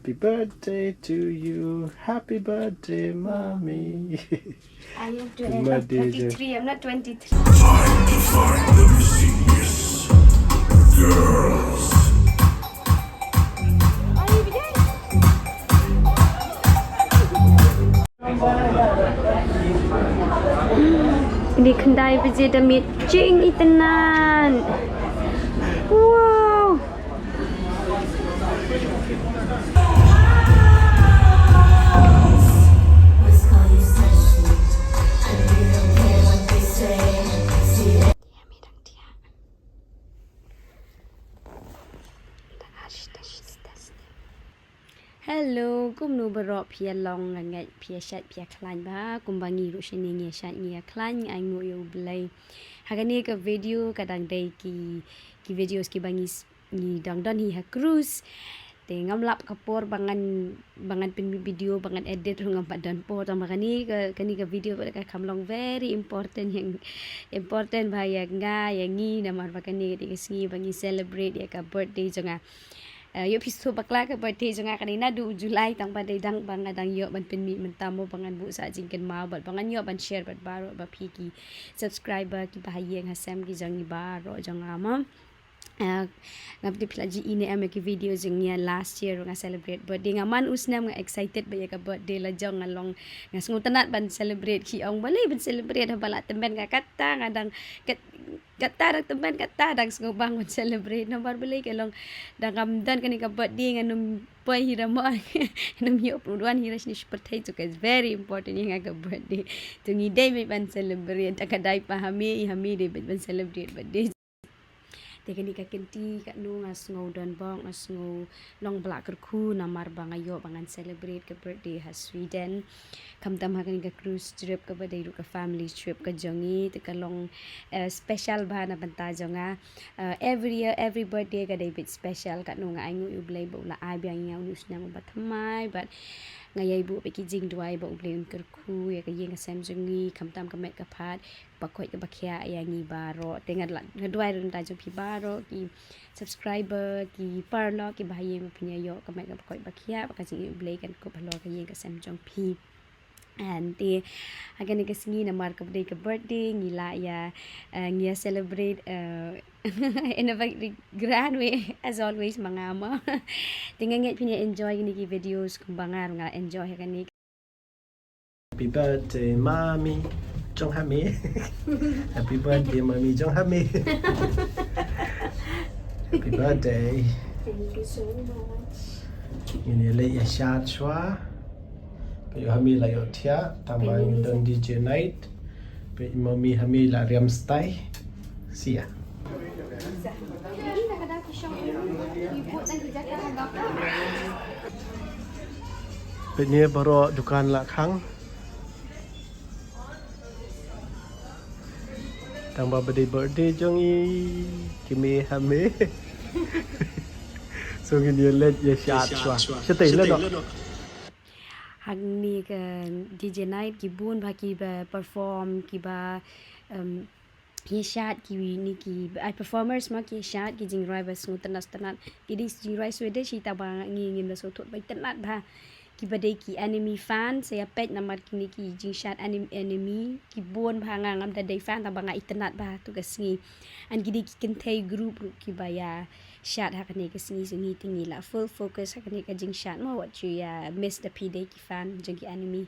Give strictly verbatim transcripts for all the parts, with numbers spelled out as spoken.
Happy birthday to you. Happy birthday, mommy. I am tw- I'm not Birthday, thirty-three. I'm not twenty-three. Time to find the missing miss girls. Ni khyndai baje da miet jingïatynnad. Wow. Hello, kumno baroh phi ïa long? Nga ngeit phi ïa shait phi ïa khlaiñ bha kumba ngi ruh shane ngi ïa shait ngi ïa khlaiñ, ai nguh ïa U Blei. Ha kane ka video ka dang dei ki, ki videos kiba ngi s- ngi dang don hi ha cruise. Te ngam lap ka por ba ngan, ba ngan pynmih video, ba ngan edit ruh ngam pat don por. Tang ba kane ka, kane ka video ba ka kham long very important, ïa, important bha ïa nga ïa ngi, namar ba kane ka dei ka sngi ba ngi celebrate ïa ka birthday jong nga. Eh, ïoh phi sngewthuh bakla ka birthday jong nga ka dei naduh July, tang ba dei dang ba nga dang ïoh ban pynmih mynta mo ba ngan buh sa jingkynmaw bad ba ngan ïoh ban share bad baroh ba phi ki subscriber kiba ha ïing ha sem ki jong ngi baroh jong nga mo. Eh, ngam tip phi la ju i ne em ïa ki video jong ngi last year nga celebrate birthday. Nga man u snem nga excited bha ïa ka birthday la jong nga long, nga sngewtynnat ban celebrate, ki ong balei ban celebrate haba la tymmen ka, kata nga dang kat- kata dang tymmen, kata dang sngewbang ban celebrate. Namar balei ka long, dang ngam don kane ka birthday ngan ym poi hi ra mo, ngan ym ïoh pynwan hi ra shane sha pyrthei. So ka is very important ïa nga ka birthday. To ngi dei beit ban celebrate. Te ka dei pa ha me, i ha me dei beit ban celebrate birthday. Te kane ka kynti katno nga sngew donbok, nga sngew long ba la kyrkhu namar ba nga ïoh ba ngan celebrate ka birthday ha Sweden. Khamtam ha kane ka cruise trip kaba dei ruh ka family trip ka jong ngi, te ka long, eh, special bha na bynta jong nga. Eh, every year, every birthday ka dei beit special. Katno nga ai nguh ïa U Blei ba u la ai biang ïa nga une u snem uba thymmai bad nga ïai buh beit ki jingduwai ba U Blei un kyrkhu ïa ka ïing ka sem jong ngi, khamtam ka met ka phad, ba koit kaba khiah ïa ngi baroh. Te nga la, nga duwai ruh na bynta jong phi baroh ki subscriber, ki paralok kiba ha ïing ba phin ïa ïoh ka met kaba koit ba khiah, ba ka jingim U Blei kan kup halor ka ïing ka sem jong phi. And te ha kane ka sngi namar kaba dei ka birthday ngi la ïa, eh, ngi ïa celebrate, eh, in a very grand way as always ma nga mo. Te nga ngeit phin ïa enjoy kine ki videos kumba nga ruh nga enjoy ha kane. Happy birthday, mommy. Jong ha me. Happy birthday, mommy. Jong ha me. Happy birthday. Thank you so much. Ngin ïa leit ïa shad shuwa. Peit ha me la ïoh thiah, tang ba ngin don D J night. Peit mommy ha me la riam stai. Sia. Peit ne baroh dukan la khang. Tang ba ba dei birthday jong i, ki me ha me. So ngin ïa leit ïa shad shuwa. Shatei leh noh. Hangne ka D J night ki bun bha kiba perform, kiba, um, ïa shad ki ni ki ai performers ma ki shad ki jingrwai ba sngewtynnat tynnat. Ki dei jingrwai Swedish ita ba ngi ngim da sngewthuh ba tynnat bha. Kiba dei ki Enemy fan sa ïa peit namar kine ki jingshad Enem- Enemy ki bun bha, nga ngam da dei fan tang ba nga itynnat bha tu ka sngi. And ki dei ki kynthei group ruh kiba ïa shad ha kane ka sngi, so ngi te ngi la full focus ha kane ka jingshad mo, wat ju ïa miss da phi dei ki fan jong ki Enemy.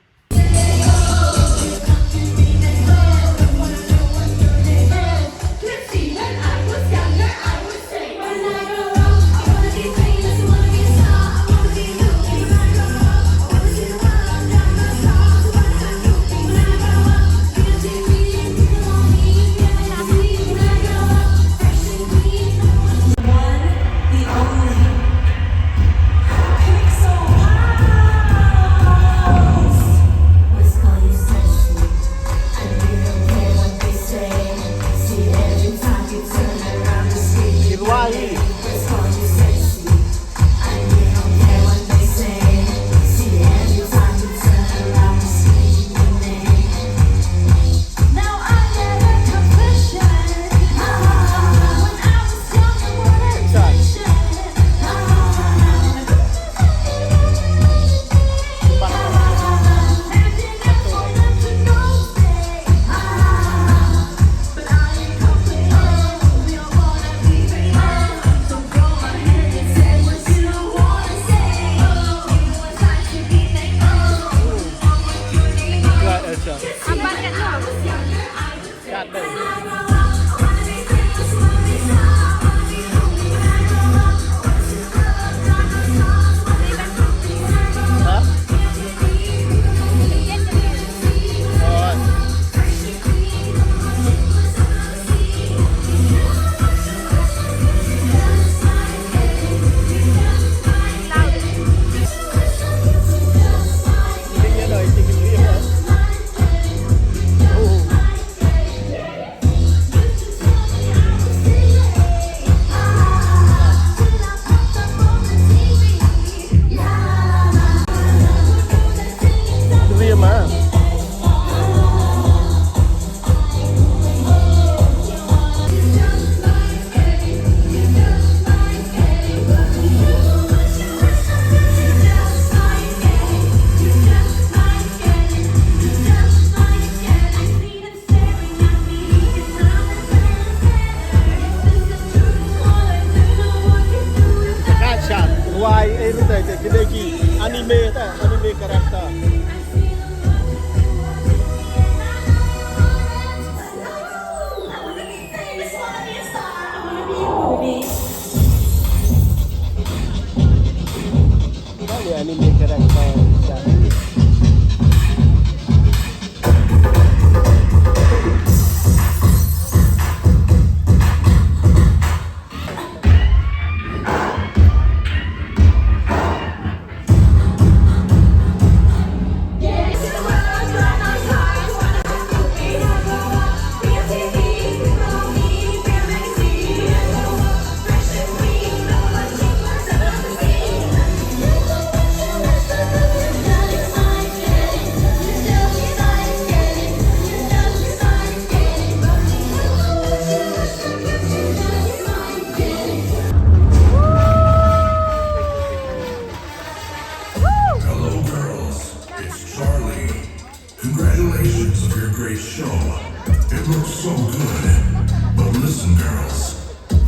Anime ta, anime character. Kali anime character. Hello, girls. It's Charlie. Congratulations on your great show. It looks so good. But listen, girls.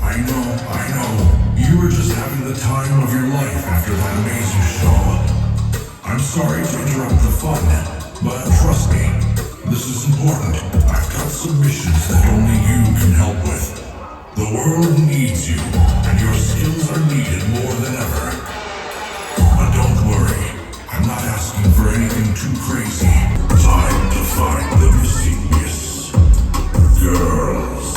I know, I know. You were just having the time of your life after that amazing show. I'm sorry to interrupt the fun, but trust me, this is important. I've got some missions that only you can help with. The world needs you, and your skills are needed more than ever. But don't worry, I'm not asking for anything too crazy. Time to find the missing miss. Girls.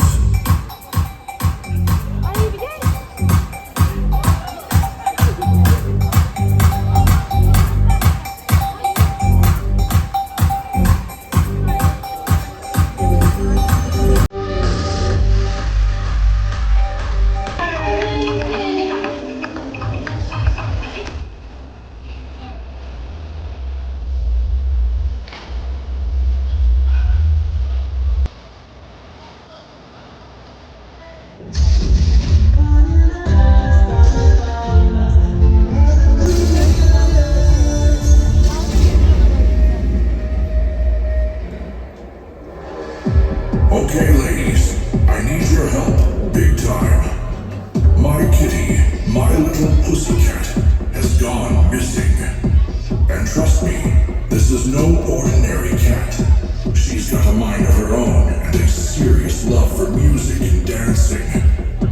Okay, ladies, I need your help big time. My kitty, my little pussycat, has gone missing. And trust me, this is no ordinary cat. She's got a mind of her own and a serious love for music and dancing.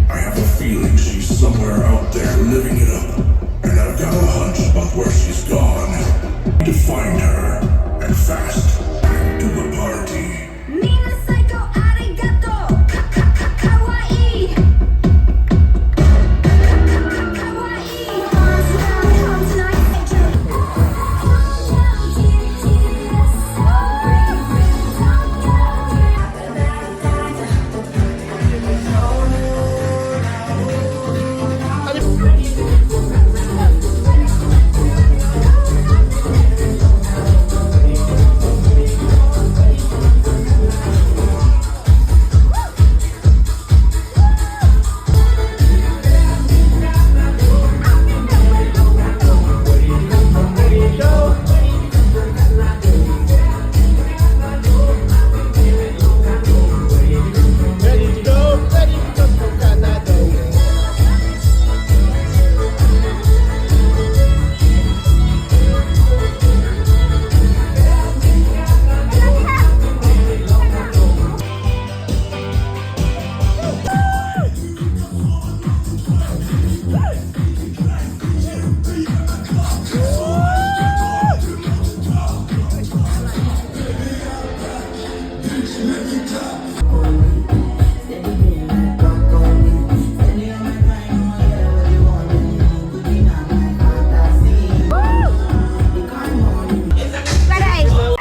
I have a feeling she's somewhere out there living it up. And I've got a hunch about where she's gone. Need to find her, and fast. Back to the party. Minasaito arigato. Ka, ka, ka, kawaii. Ka, ka, ka, kawaii.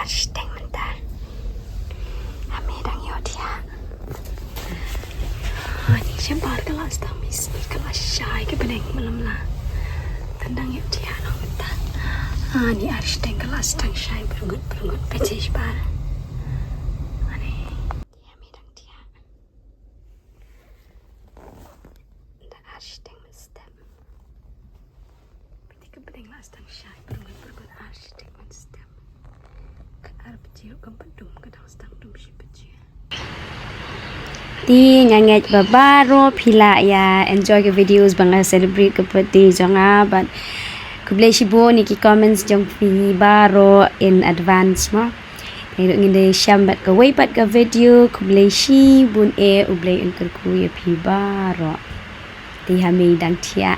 Ar shiteng mynta. Hynrei dang ïoh thiah. Ani shabar ka la sdang mih, ka la shai ka bneng malam la. Tang dang ïoh thiah noh mynta. Ani ar shiteng ka la sdang shai pyrngut pyrngut pyrshah shabar. Ani. Ïa me dang thiah. Da ar shiteng mynstep. Pynti ka bneng la sdang shai pyrngut pyrngut ar shiteng mynstep. Ka ar bajie ruh kam pat dum, ka dang sdang dum shi bajie. Te nga ngeit ba baroh phi la ïa enjoy ka videos ba nga celebrate ka birthday jong nga, bad Khublei shibun ïa ki comments jong phi baroh in advance mo. Te ruh ngin da shem bad kawei pat ka video. Khublei shibun eh, U Blei un kyrkhu ïa phi baroh. Te ha mei dang thiah.